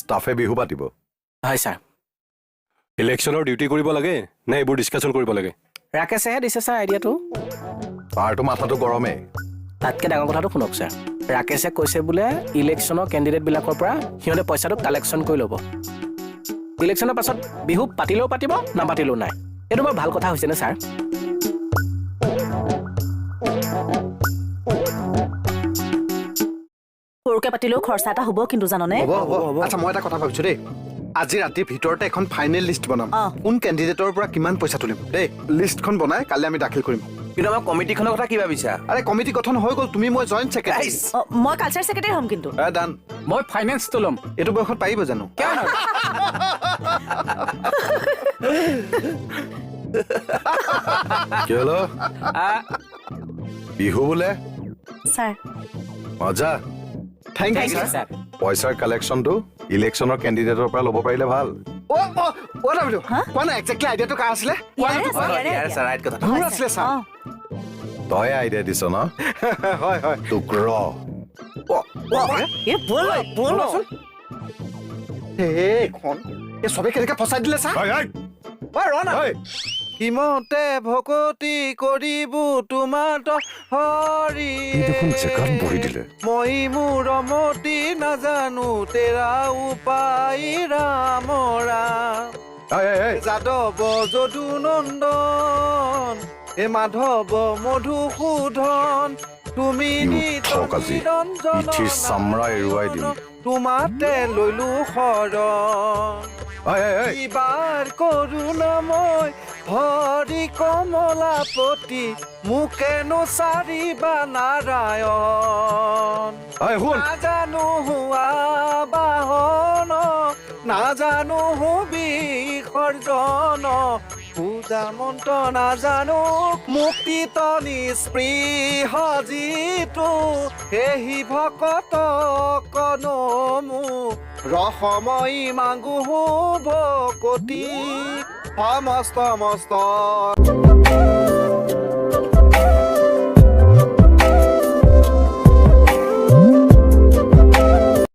ষ্টাফে বিহু পাতিব। হয় sir. ইলেকশ্যনৰ duty কৰিব লাগে নে এইবোৰ ডিছকাশ্যন কৰিব লাগে? ৰাকেশেহে দিছে ছাৰ আইডিয়াটো। তাৰতো মাথাটো গৰমেই। তাতকৈ ডাঙৰ কথাটো শুনক ছাৰ। ৰাকেশে কৈছে বোলে ইলেকশ্যনৰ কেণ্ডিডেটবিলাকৰ পৰা সিহঁতে পইচাটো কালেকশ্যন কৰি ল'ব। ইলেকশ্যনৰ পাছত বিহু পাতিলেও পাতিব, নাপাতিলেও নাই। এইটো বৰ ভাল কথা হৈছেনে ছাৰ? সৰুকে পাতিলেও খৰচা এটা হ'ব কিন্তু, জাননে? হ'ব হ'ব। আচ্ছা, মই এটা কথা ভাবিছো দেই। আজি ৰাতিৰ ভিতৰতে এখন ফাইনেল লিষ্ট বনাম, কোন কেণ্ডিডেটৰ পৰা কিমান পইচা তুলিম দেই। লিষ্টখন বনাই কালি আমি দাখিল কৰিম। কিন্তু আমাৰ কমিটিখনৰ কথা কি ভাবিছা? আৰে, কমিটি গঠন হৈ গ'ল। তুমি, মই জইণ্ট ছেক্ৰেটাৰী। মই কালচাৰ ছেক্ৰেটাৰী হ'ম কিন্তু। ডান। মই ফাইনেন্সটো ল'ম। এইটো বয়সত পাৰিব জানো? কিয় নহয়? কি হলো, বিহু বোলে? ছাৰ। মজা। Thank you thank you sir. Sir. পইচাৰ কালেকশ্যনটো ইলেকশ্যনৰ কেণ্ডিডেটৰ পৰা ল'ব পাৰিলে ভাল। অ অ অ দাবিদু, কোৱা না, একজেক্টলি আইডিয়াটো কাৰ আছিলে? ইয়াৰে আছে, ইয়াৰে ইয়াৰ idea। Sir, right কথা। মোৰ আছিলে ছাৰ। তই আইডিয়া দিছ ন? হয় হয়। তোক ৰ। এ ব'ল ব'ল। এইখন এই চবে কেনেকে ফচাই দিলে ছাৰ! ঐ, ঐ, ঐ, ৰ না। ঐ। কিমতে ভকতি কৰিব তোমাৰ হৰি? ই দেখোন জেগাত বহি দিলে। মই মোৰ মতি নাজানো তেৰা উপায়, ৰাম ৰাম। ঐ, ঐ, ঐ। যাদৱ যদু নন্দন, হে মাধৱ মধুসূদন, তুমি ই উঠক আজি। নিৰঞ্জন, পিঠিৰ চামৰা এৰুৱাই দিম। তোমাতে ললো শৰণ। ঐ, ঐ, ঐ। কিবাৰ কৰোণাময় হৰি কমলাপতি, মোকেনো চাৰিবা নাৰায়ণ। ঐ, শুন। নাজানো হোৱা বাহন, নাজানো বিসৰ্জন, পূজা মন্ত্ৰ নাজানো, মুক্তিত নিস্পৃহ যিটো, সেহি ভকত কনমু ৰসময়ী মাগো ভকতি সমস্ত মস্ত।